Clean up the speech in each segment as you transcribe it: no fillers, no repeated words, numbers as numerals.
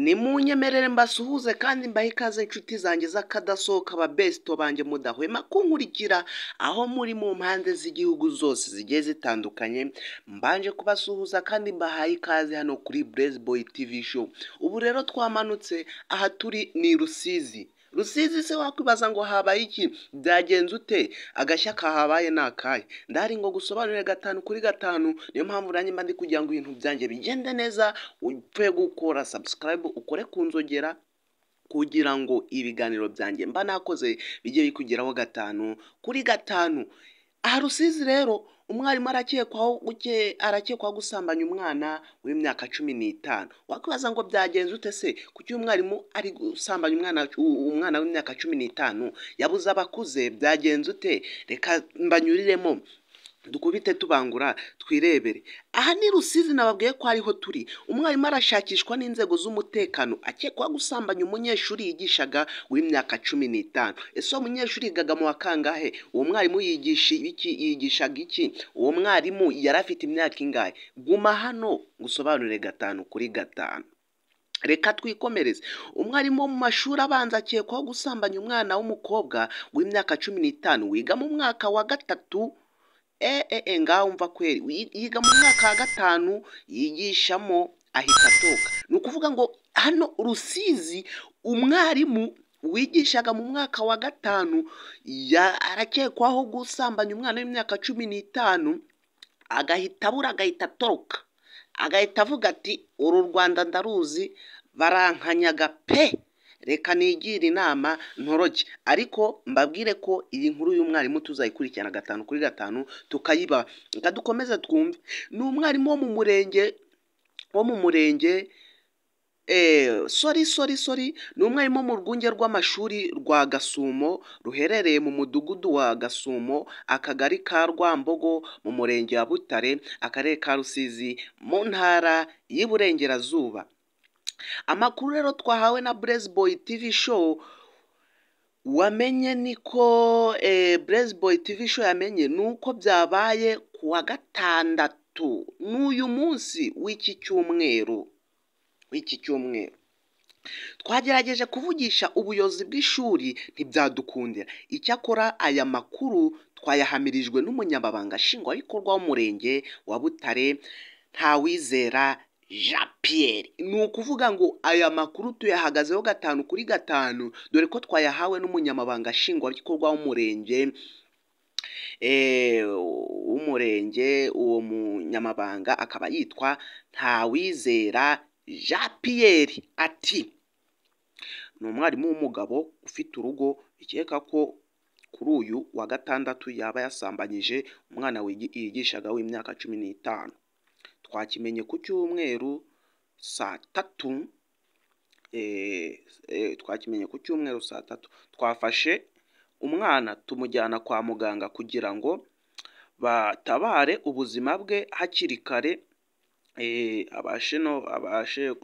Nimunyemerere mbasuhuze kandi mbahe ikaze inshuti zanjye z'akadasohoka, ababesto banjye mudahwema kunkurikira aho muri mu mpande z'igihugu zose zigiye zitandukanye. Mbanje kubasuhuza kandi mbahaye ikaze hano kuri Blaze Boy TV Show. Ubu rero twamanutse, aha turi ni Rusizi. Rusizi se wakwibaza ngo habaye iki, byagenze ute, agashya kahabaye ni akahe? Ndahari ngo gusobanurire gatanu kuri gatanu. Niyo mpamvu nanjye mba ndi kugira ngo ibintu byanjye bigende neza. Upfe gukora subscribe, ukore ku nzogera kugira ngo ibiganiro byanjye mba nakoze bijye bikugeraho gatanu kuri gatanu. Aha Rusizi rero umwarimu arakekwaho gusambanya umwana w'imyaka 15. Wakwibaza ngo byagenze ute se, kuki uyu mwarimu ari gusambanya umwana w'imyaka 15? Yabuze abakuze, byagenze ute? Reka mbanyuriremo dukubite tubangura twirebere. Aha ni Rusizi, nababwiye ko ariho turi. Umwarimu arashakishwa n'inzego z'umutekano akekwaho gusambanya umunyeshuri yigishaga w'imyaka 15. Ese uwo munyeshuri yigaga mu wa kangahe? Uwo mwarimu yigisha iki? Yigishaga iki? Uwo mwarimu yari afite imyaka ingahe? Guma hano ngusobanurire gatanu kuri gatanu. Reka twikomereze. Umwarimu wo mu mashuri abanza akekwaho gusambanya umwana w'umukobwa w'imyaka 15 wiga mu mwaka wa gatatu. Ngaho umva kweri, yiga mu mwaka wa gatanu yigishamo ahita atoka. Ni ukuvuga ngo hano Rusizi umwarimu wigishaga mu mwaka wa gatanu arakekwaho gusambanya umwana w'imyaka 15, agahita abura, agahita atoroka, agahita avuga ati uru Rwanda ndaruzi, barankanyaga pe, reka nigire inama ntoroke. Ariko mbabwire ko iyi nkuru y'umwarimu tuzayikurikirana gatanu kuri gatanu tukayiba. Reka dukomeze twumve. Ni umwarimu wo mu murenge, wo mu murenge sorry sorry sorry, ni umwarimu wo mu rwunge rw'amashuri rwa Gasumo ruherereye mu mudugudu wa Gasumo, akagari ka Rwambogo, mu murenge wa Butare, akarere ka Rusizi, mu ntara y'Iburengerazuba. Amakuru rero twahawe na Blaze Boy TV Show wamenye niko Blaze Boy TV Show yamenye nuko byabaye ku wa gatandatu, n'uyu munsi w'iki cyumweru. W'iki cyumweru twagerageje kuvugisha ubuyobozi bw'ishuri ntibyadukundira. Icyakora aya makuru twayahamirijwe n'umunyamabanga nshingwabikorwa w'umurenge wa Butare, Ntawizera Jean Pierre. Ni ukuvuga ngo aya makuru tuyahagazeho gatanu kuri gatanu, dore ko twayahawe n'umunyamabanga nshingwabikorwa w'umurenge w'umurenge. Uwo munyamabanga akaba yitwa Ntawizera Jean Pierre. Ati ni umwarimu w'umugabo ufite urugo, bikeka ko kuri uyu wa gatandatu yaba yasambanyije umwana yigishaga w'imyaka 15. Twakimenye ku cyumweru saa tatu, twakimenye ku cyumweru saa tatu. Twafashe umwana tumujyana kwa muganga kugira ngo batabare ubuzima bwe hakiri kare, abashe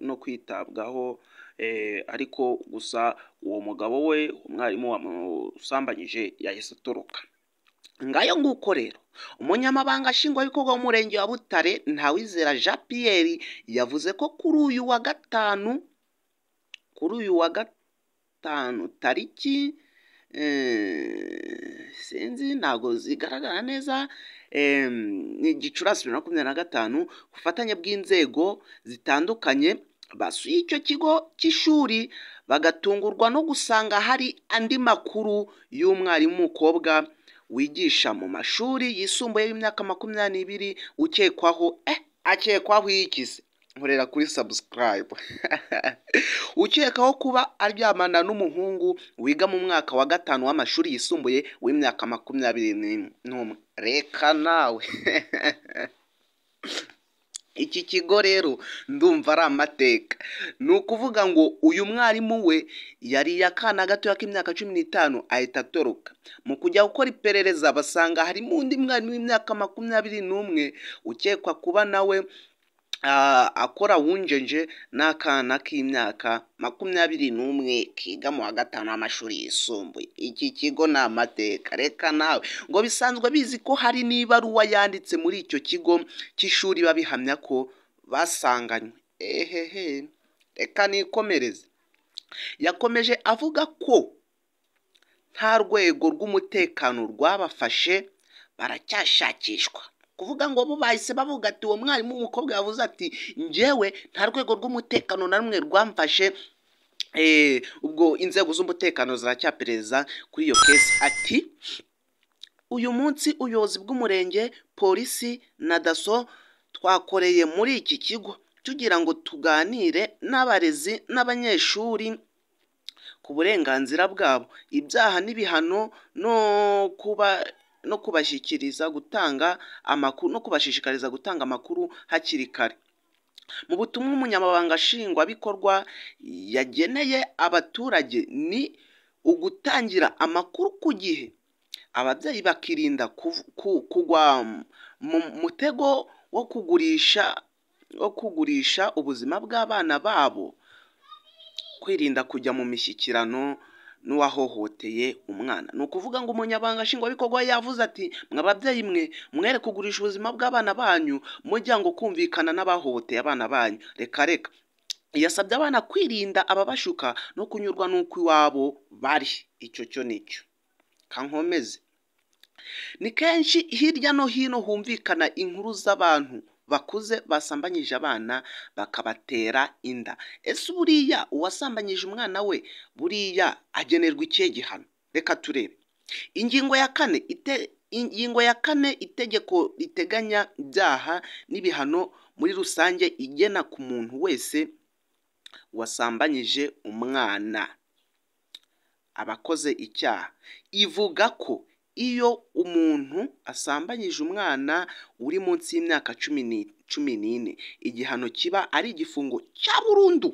no kwitabwaho. Ariko gusa uwo mugabo we, umwarimu wamusambanyije, yahise atoroka. Ngayo nguko rero. Umunyamabanga nshingwabikorwa w'umurenge wa Butare, Ntawizera Jean Pierre, yavuze ko kuri uyu wa gatanu, kuri uyu wa gatanu tariki sinzi ntabwo zigaragara neza, ni Gicurasi 2025, ubufatanye bw'inzego zitandukanye basuye icyo kigo cy'ishuri bagatungurwa no gusanga hari andi makuru y'umwarimu w'umukobwa wigisha mu mashuri yisumbuye y'imyaka 22 ukekwaho akekwaho iki se? Nkorera kuri subscribe. Ukekaho kuba aryamana n'umuhungu wiga mu mwaka wa gatanu w'amashuri yisumbuye w'imyaka 21. Reka nawe. Iki kigo rero ndumva ari amateka. Ni ukuvuga ngo uyu mwarimu we yariye akana gatoya k'imyaka 15 ahita atoroka. Mu kujya gukora iperereza basanga harimo undi mwarimu w'imyaka 21 ukekwa kuba nawe akora wunjenje n'akana k'imyaka 21 kiga mu wa gatanu w'amashuri yisumbuye. Iki kigo ni amateka. Reka nawe. Ngo bisanzwe bizi ko hari n'ibaruwa yanditse muri icyo kigo cy'ishuri babihamya ko basanganywe. Ehehe, Reka nikomereze. Yakomeje avuga ko nta rwego rw'umutekano rwabafashe, baracyashakishwa. Kuvuga ngo bo bahise bavuga ati uwo mwarimu w'umukobwa yavuze ati njyewe nta rwego rw'umutekano na rumwe rwamfashe. Ubwo inzego z'umutekano ziracyaperereza kuri iyo case. Ati uyu munsi ubuyobozi bw'umurenge, polisi na DASSO twakoreye muri iki kigo tugira ngo tuganire n'abarezi n'abanyeshuri ku burenganzira bwabo, ibyaha n'ibihano, no kubashyikiriza gutanga amakuru, no kubashishikariza gutanga amakuru hakiri kare. Mu butumwa umunyamabanga nshingwabikorwa yageneye abaturage ni ugutangira amakuru ku gihe, ababyeyi bakirinda kugwa mu mutego wo kugurisha ubuzima bw'abana babo, kwirinda kujya mu mishyikirano n'uwahohoteye umwana. Ni ukuvuga ngo umunyabanga nshingwabikorwa yavuze ati mwe ababyeyi mwe mwere kugurisha ubuzima bw'abana banyu mujya ngo kumvikana n'abahohoteye abana banyu, reka reka. Yasabye abana kwirinda ababashuka no kunyurwa n'uko iwabo bari. Icyo cyo nicyo kankomeze. Ni kenshi hirya no hino humvikana inkuru z'abantu bakuze basambanyije abana bakabatera inda. Ese buriya uwasambanyije umwana we buriya agenerwa ikihe gihano? Reka turebe. Ingingo ya kane ingingo ya kane itegeko riteganya ibyaha n'ibihano muri rusange igena ku muntu wese wasambanyije umwana abakoze icyaha. Ivuga ko iyo umuntu asambanyije umwana uri munsi y'imyaka 14 igihano kiba ari igifungo cya burundu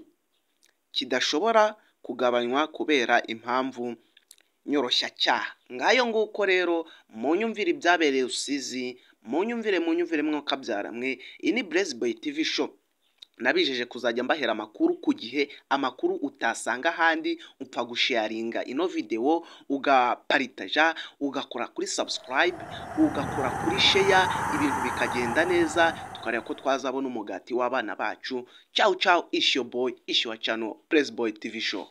kidashobora kugabanywa kubera impamvu nyoroshyacyaha. Ngayo nguko rero munyumvire ibyabereye Rusizi, munyumvire mwokabyara mwe. Iyi ni Blaze Boy TV Show. Nabijeje kuzajya mbahera amakuru ku gihe, amakuru utasanga ahandi. Upfa gusharinga ino video, ugaparitaja, ugakora kuri subscribe, ugakora kuri share, ibintu bikagenda neza, tukareba ko twazabona umugati w'abana bacu. Ciao ciao, it's your boy, it's your channel, Blaze Boy TV Show.